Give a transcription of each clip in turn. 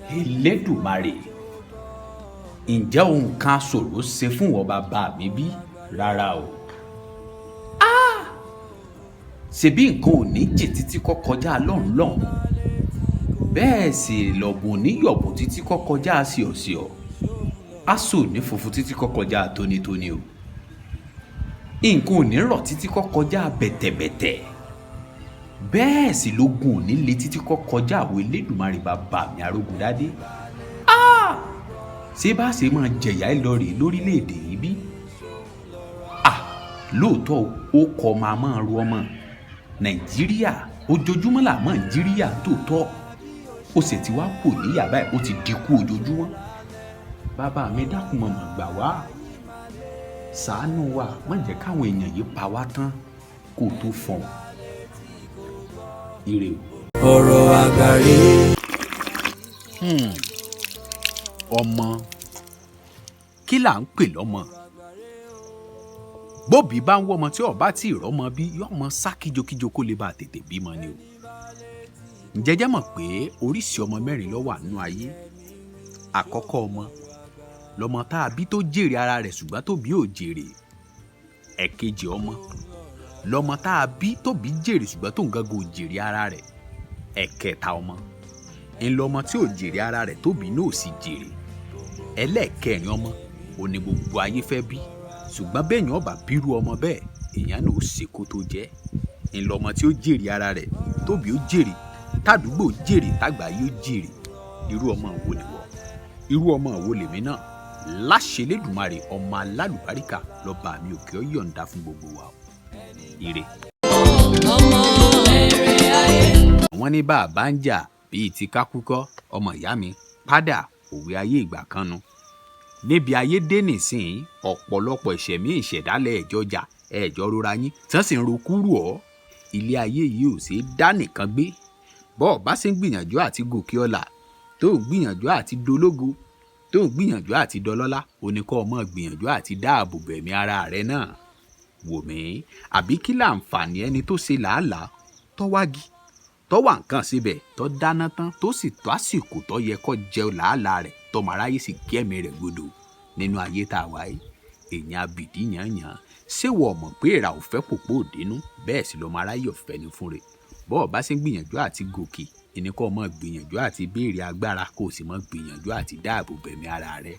Elédùmarè, ǹjẹ́ ohun kan ṣòro ṣe fún ìwọ bàbá mi bí? Rárá o. Ṣebí nǹkan ò ní jì títí kọ́ kọjá lọ́hùn lọ́hùn, bẹ́ẹ̀ sì lọ̀bùn ní yọ̀bùn títí kọ́ kọjá síọ̀síọ̀, aṣọ ò ní funfun títí kọ́ kọjá tónítóní o. Nǹkan ò ní rọ̀ títí kọ́ kọjá bẹ̀tẹ̀bẹ̀tẹ̀, bẹ́ẹ̀ sì lógun ò ní le títí kọ́ kọjá àwọn Elédùmarè bàbá mi Arógundádé. Ṣé bá ṣe máa jẹ̀yà ẹ lọ rèé lórílẹ̀‐èdè yìí bí? Lóòótọ́ ó kọ́ máa máa ru ọmọ Nàìjíríà ojoojúmọ́ là máa ń jíríyà tòótọ́, ó sì ti wá kù níyà báyìí, ó ti dínkù ojoojúmọ́. Bàbá mi dákun mọ̀mọ́ gbà wá, ṣàánú wa, má jẹ́ káwọn èèyàn yìí pa wá tán kó o tó fọ̀n. Ire o. Ọ̀rọ̀ àgbà rèé. Ọmọ kí là ń pè lọ́mọ? Bóbi bá ń wọ́mọ tí ọba tí ìrọ́mọ bí yóò mọ sá kíjokíjo kó lè bá tètè bímọ ni o. Ǹjẹ́ jẹ́ mọ̀ pé oríṣìí ọmọ mẹ́rin ló wà nínú ayé? Àkọ́kọ́ ọmọ lọmọ tá a bí tó jèrè ara rẹ̀ ṣùgbọ́n tóbi ò jèrè. Ẹ̀kejì ọmọ lọmọ tá a bí tóbi jèrè ṣùgbọ́n tó ń gángan ò jèrè ara rẹ̀. Ẹ̀kẹta ọmọ ńlọmọ tí ò jèrè ara rẹ̀ tóbi náà ò sì jèrè. Ẹlẹ́ẹ̀kẹrin ọmọ ò ní gbogbo ayé fẹ́ bí, ṣùgbọ́n béèyàn ọba bírú ọmọ bẹ́ẹ̀, èèyàn náà ó ṣe kó tó jẹ́. Ńlọmọ tí ó jèrè ara rẹ̀ tóbi ó jèrè, tàdúgbò jèrè, tàgbáyé ó jèrè. Irú ọmọ wo ni wọ́? Irú ọmọ wo lèmi náà? Láṣẹ Elédùmarè, ọmọ alálùbáríkà lọ́ba mi òkè ó yọ̀ǹda fún gbogbo wa o. Ire. Ọmọ èrè ayé. Wọ́n ní bàbá ń jà bíi ti kákúkọ́, ọmọ ìyá mi padà òwe ayé ìgbà kan nu. Níbi ayé dé nísìnyí, ọ̀pọ̀lọpọ̀ ìṣẹ̀mí ìṣẹ̀dálẹ̀ ẹ̀jọjà ẹ̀jọ̀ rora yín tí wọ́n sì ń ro kúrú ọ́. Ilé ayé yìí ò ṣeé dá nìkan gbé. Bọ́ọ̀ bá ṣe ń gbìyànjú àti gòkè ọlà, tó ń gbìyànjú àti dológo, tó ń gbìyànjú àti dọlọ́lá, oníkọ́ ọmọ gbìyànjú àti dáàbò bẹ̀mí ara rẹ náà. Wò mí, àbí kí láǹfààní ẹni tó ṣe làálàá tó wági tó wà nǹkan síbẹ̀, tó dáná tán, tó sì tó àsìkò tó yẹ kó jẹ làálàá rẹ̀, tọmọ aráyé sì kí ẹ̀mí rẹ̀ gbọdọ̀ nínú ayé tá a wáyé? Èèyàn abìdí yànyàn, ṣé wọ́n mọ̀ pé ìrà ò fẹ́ pòpò òdínú? Bẹ́ẹ̀ sì lọ́mọ aráyé ọ̀fẹ́ ni fún rẹ̀. Bọ́ọ̀ bá ṣe ń gbìyànjú àti gòkè, ìní kó mọ̀ gbìyànjú àti béèrè agbára, kó o sì mọ̀ gbìyànjú àti dáàbò bẹ̀mí ara rẹ̀,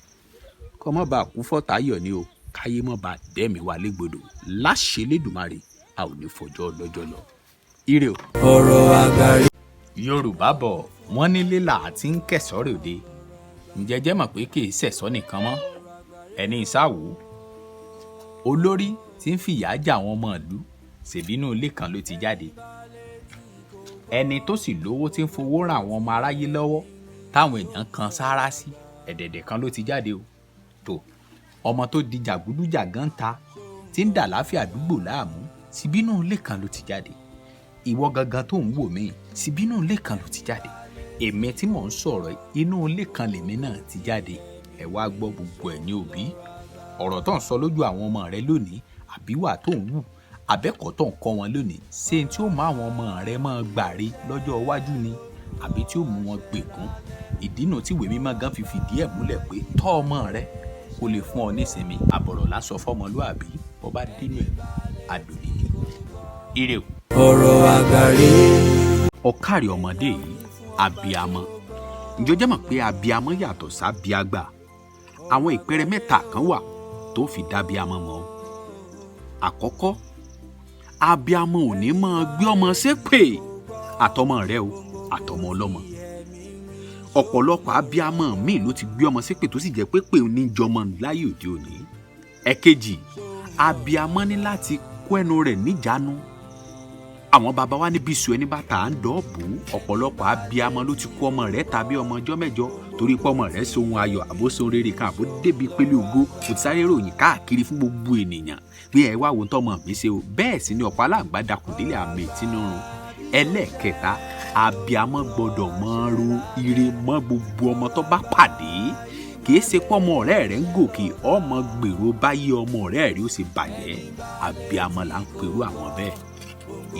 kó mọ̀ bá kú fọ́tàyọ̀ ni o, káyé mọ̀ bá dẹ́mi wa légbodò. Láṣẹ Lédùmarè, a ò ní fọjọ́ lọ́jọ́ lọ. Ire o. Ọ̀rọ̀ àgbà rèé. Yorùbá bọ̀, wọ́n ní lílà àti ń kẹ̀sọ́ ròde. Ǹjẹ́ jẹ́ mọ̀ pé kì í ṣẹ̀sọ́ nìkan mọ́ ẹni ìsáwò olórí tí ń fìyà jẹ àwọn ọmọ ìlú, ṣèbínú ilé kan ló ti jáde. Ẹni tó sì lówó tí ń fowó ran àwọn ọmọ aráyé lọ́wọ́ táwọn èèyàn kan sáárá sí, ẹ̀dẹ̀dẹ̀ kan ló ti jáde o. Tó ọmọ tó di jàgúdújàgán ta tí ń dà láfíà àdúgbò láàmú, síbínú ilé kan ló ti jáde. Ìwọ gangan tó ń wò mí, síbínú ilé kan ló ti jáde. Èmi tí mò ń sọ̀rọ̀, inú ilé kan lèmi náà ti jáde. Ẹ wá gbọ́, gbogbo ẹ̀yin òbí, ọ̀rọ̀ tó ń sọ lójú àwọn ọmọ rẹ lónìí, àbíwà tó ń wù, àbẹ́kọ̀ tó ń kọ́ wọn lónìí, ṣé tí ó mú àwọn ọmọ rẹ máa gbàre lọ́jọ́ iwájú ni, àbí tí ó mú wọn gbègún? Ìdínà tí ìwé mímọ́ gan fi fìdí ẹ̀ múlẹ̀ pé tọ́ ọmọ rẹ kó lè fún ọ nísinmi, àbọ̀rọ̀ lásọ fọmọlúàbí, bó bá dínú ẹ̀ adòdìdì. Ire o. Ọ̀rọ̀ àgbà rèé. Ọ̀kàrí ọmọdé yìí, abiamọ, ǹjọ́ jẹ́ mọ̀ pé abiamọ yàtọ̀ sábíàgbà? Àwọn ìpẹrẹ mẹ́ta kan wà tó fi dábíamọ mọ́. Àkọ́kọ́, abiamọ ò ní máa gbé ọmọ ṣépè, àtọmọ rẹ o, àtọmọ ọlọ́mọ. Ọ̀pọ̀lọpọ̀ abiamọ míì ló ti gbé ọmọ ṣépè, tó sì jẹ́ pé pé oníjọmọ láyé òde òní. Ẹ̀kejì, abiamọ ní láti kó ẹnu rẹ̀ níjánu. Àwọn baba wa níbi sùn ẹni bá tà á ń dọ́ọ̀bù. Ọ̀pọ̀lọpọ̀ abiamọ ló ti kó ọmọ rẹ̀ tàbí ọmọ ọjọ́ mẹ́jọ torí pé ọmọ rẹ̀ sohun ayọ̀, àbó sohun rere kan, àbó débi pélé ògo, kò ti sáré ròyìn káàkiri fún gbogbo ènìyàn pé ẹ wá wo tọmọ mi ṣe o. Bẹ́ẹ̀ sì ni ọ̀pọ̀ aláǹgbá dakùn délé àmì ìtinúrun. Ẹlẹ́ẹ̀kẹta, abiamọ gbọ́dọ̀ mọ ro ire mọ́ gbogbo ọmọ tó bá pàdé. Kì í ṣe pé ọmọ ọ̀rẹ́ rẹ̀ ń gòkè, ọmọ gbèrò báyé ọmọ ọ̀rẹ́ rẹ̀ ó sì bàjẹ́. Abiamọ là ń perú àwọn bẹ́ẹ̀.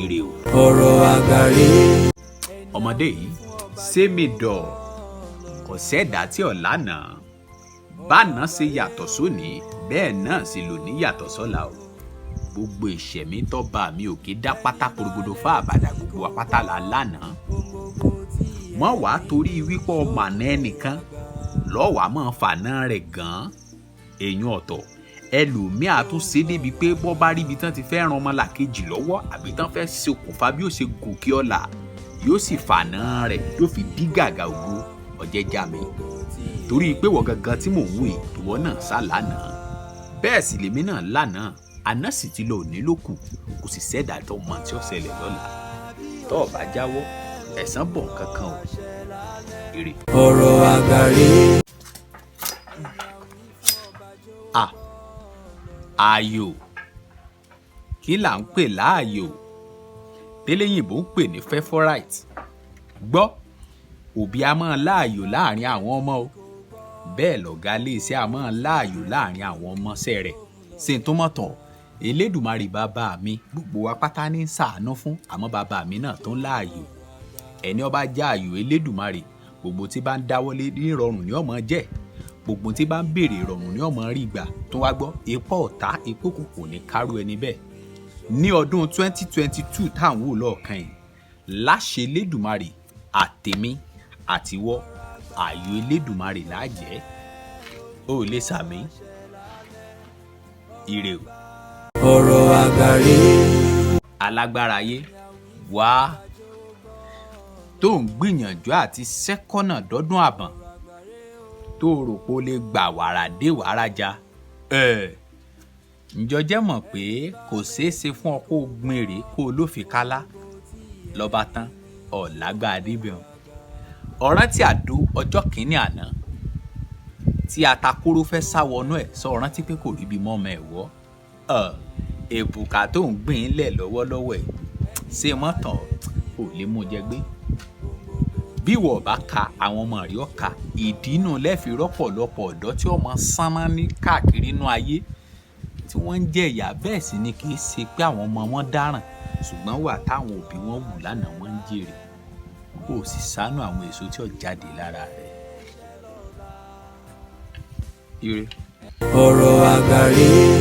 Ire o. Ọ̀rọ̀ àgbà rèé. Ọmọdé yìí sẹ́mi dọ̀ kò. Kò sẹ́dá tí ò lánàá. Báná ṣe yàtọ̀ sóní, bẹ́ẹ̀ náà sì lòní yàtọ̀ sọ́la o. Gbogbo ìṣẹ̀mí tọ́ba mi ò kí dá pátá porogodo fá àbàdà, gbogbo apátá là lánàá. Mọ́ wàá torí wípé ọmọ àná ẹnìkan lọ́wàá mọ́ fàná rẹ̀ gan-an. Èèyàn ọ̀tọ̀ ẹlòmíà tún ṣe débi pé bọ́ bá ríbi tán ti fẹ́ ran ọmọlàkejì lọ́wọ́ àbí tán fẹ́ ṣokùnfà bí ó ṣe gòkè ọ̀la, yóò sì fàná rẹ̀, yóò fi dí gàgà ògo ọ̀jẹ̀já mi. Torí pé wọ́n gangan tí mò ń wò yìí, ìwọ náà sá lánàá, bẹ́ẹ̀ sì lèmi náà lánàá. Àná sì ti lọ, òní ló kù. Kò sì sẹ́dá tó mọ tí ó ṣẹlẹ̀ lọ́la. Tó o bá jáwọ́, ẹ̀san bọ̀ kankan o. Ire. Ọ̀rọ̀ àgbà rèé. À ààyò, kí là ń pè láàyò téléyìnbó ń pè ní favourite? Gbọ́, òbí a máa láàyò láàrin àwọn ọmọ o, bẹ́ẹ̀ lọ̀gá iléeṣẹ́ a máa láàyò láàrin àwọn ọmọọṣẹ́ rẹ̀. Ṣe tó mọ̀ tán, Elédùmarè bàbá mi gbogbo wa pátá ní ṣàánú fún, àmọ́ bàbá mi náà tó ń láàyò. Ẹni ó bá já ààyò Elédùmarè, gbogbo tí bá ń dáwọ́lé ní ìrọ̀rùn ní ọmọ jẹ́, gbogbo tí bá ń béèrè ìrọ̀rùn ní ọmọ rí gbà. Tó wá gbọ́, ipò ọ̀tá ipò kòkò ní kárú ẹni bẹ́ẹ̀. Ní ọdún 2022 táwọn wò lọ́ọ̀kan yìí, láṣẹ Elédùmarè, àtèmi àtiwọ́, ààyò Elédùmarè láàjẹ́. Ó lè sàmí. Ire o. Ọ̀rọ̀ àgbà rèé. Alágbára ayé wá tó ń gbìyànjú àti sẹ́kọ́nà dọ́dún àbọ̀n, tó rò pé ó lè gbà wàrà dé wàrà já ẹ̀, ǹjọ́ jẹ́ mọ̀ pé kò ṣeé ṣe fún ọ kó o gbin èrè kó o lófin kálá lọ́ba tán ọ̀làgbà débẹ̀ ọ́n. Ọ̀rán tí àdó ọjọ́ kìíní àná tí atakóró fẹ́ sá wọnú ẹ̀ sọ, ọ̀rán tí pé kò ríbi mọ́mọ ẹ̀ wọ́. Èbùkà tó ń gbìn lẹ̀ lọ́wọ́lọ́wọ́ ẹ̀ ṣe mọ́tàn ò lè mú jẹ gbé. Bí wọ́n bá ka àwọn ọmọ rí ọ̀ka ìdínú lẹ́ẹ̀fi rọ́pọ̀lọpọ̀ ọ̀dọ́ tí ọmọ sánmọ́ ní káàkiri inú ayé tí wọ́n ń jẹ ìyà. Bẹ́ẹ̀ sì ni kì í ṣe pé àwọn ọmọ wọn dáràn, ṣùgbọ́n wà táwọn òbí wọn wù lánàá wọ́n ń jèrè. Kó o sì ṣàánú àwọn èso tí ó jáde lára rẹ̀. Ire. Ọ̀rọ̀ àgbà rèé.